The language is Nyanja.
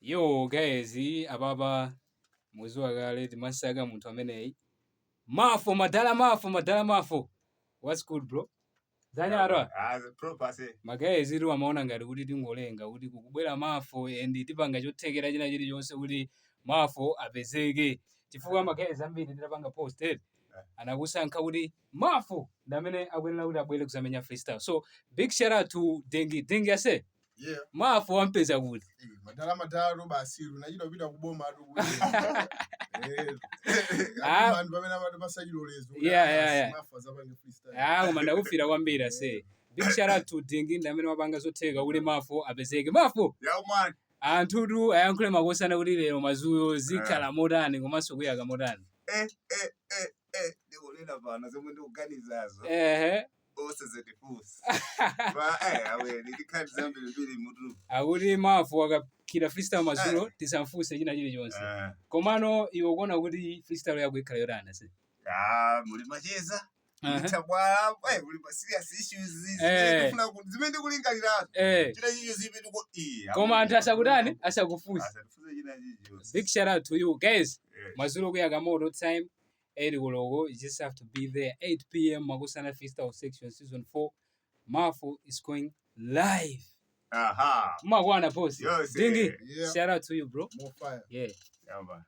Yo guys, apapa muziwa kale timasaka munthu ameneyi. Mafo madala, mafo madala, mafo. What's good, bro? Zanyarwa. Ah, proper say. Ma guys tu amaona ngati kuti tingolenga kuti kukubwera Mafo and tipanga chothekera china chilichonse kuti Mafo apezeke, chifukwa ma guys ambiri titapanga post anakusankha kuti Mafo ndi amene akuyenera kuti abwere kuzamenya freestyle. So big shout out to Dengi Dengi ase. Mafo wampeza kuti Eh, madala madala basi lunachita kupita kuboma atu kuti Ah. anthu pamene amati pasachilolezo. Mafo azapange freestyle. Ah, koma ndakufira kwambiri ase. Big shout out to Dengi, ndi amene wapanga zotheka kuti Mafo apezeke. Mafo, Yeah, man. anthutu ayankhule makosana kuti lero madzulo zikhala motani komanso kuyaka motani? Eh, eh, eh, eh. Ndikunena pano zomwe ndikuganizazo. Osazetifusa. Ba eh awe ndikhali zambiri mbiri mutu. Akuti Mafo akakhira freestyle madzulo tisamfunse china chilichonse. Komano iwe ukuona kuti freestyle yako ikhala yotani ase? Ah, muli macheza. Tabwala, eh, muli ma serious issues. Ndikufuna kuti zimene ndikulingalira. China chicho zipi ndiko iya. Koma anthu asakutani, asakufunse. Asatifunse china chicho. Big shout out to you guys. Madzulo kuyaka moto, time 8 koloko. You just have to be there, 8 p.m., Makosana Freestyle Section season 4. Mafo is going live. Makwana post. Yo, Dingi, Yeah. shout out to you, bro. More fire. Yeah. Yeah, man.